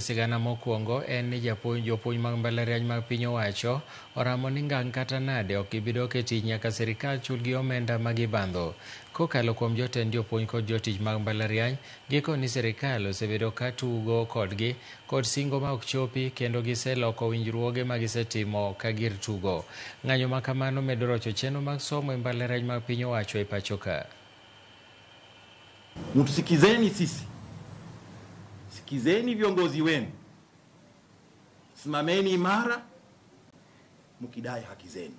Sigana mokwongo en ni japuonj jopuonj mag mbalariany mag piny owacho oramo ni ngang' kata nade ok gibi dok e tich nyaka sirikal chulgi omenda ma gibandho. Kokalo kuom jotend jopuonj kod jotich mag mbalariany, gikoni sirikal osebedo ka tugo kodgi kod singo ma ok chopi kendo giseloko winjruoge ma gisetimo ka gir tugo. Ng'anyo ma kamano medo rocho chenro mag somo e mbalariany mag piny owacho e pacho ka. Mtusikizeni sisi, sikizeni viongozi wenu, simameni imara mkidai haki zenu.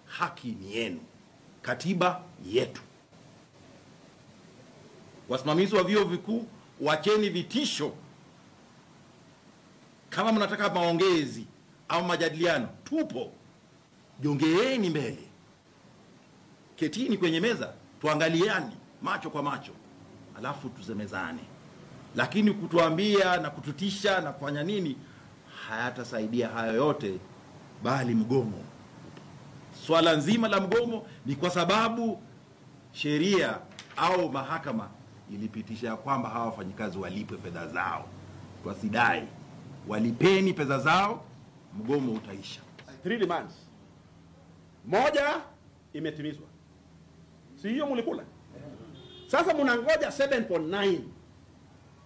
Haki ni yenu, katiba yetu. Wasimamizi wa vyuo vikuu, wacheni vitisho. Kama mnataka maongezi au majadiliano, tupo. Jongeeni mbele, ketini kwenye meza, tuangaliane macho kwa macho, alafu tusemezane. Lakini kutuambia na kututisha na kufanya nini hayatasaidia hayo yote, bali mgomo. Swala nzima la mgomo ni kwa sababu sheria au mahakama ilipitisha ya kwamba hawa wafanyikazi walipwe fedha zao. Twasidai walipeni pesa zao, mgomo utaisha. Three demands. Moja imetimizwa, si hiyo mulikula? Sasa munangoja 7.9.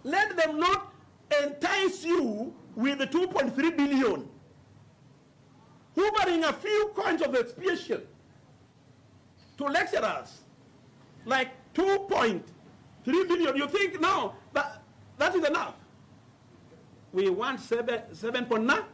Let them not entice you with the 2.3 billion, hoovering a few coins of expiation to lecturers, like 2.3 billion. You think now that that is enough? We want 7.9.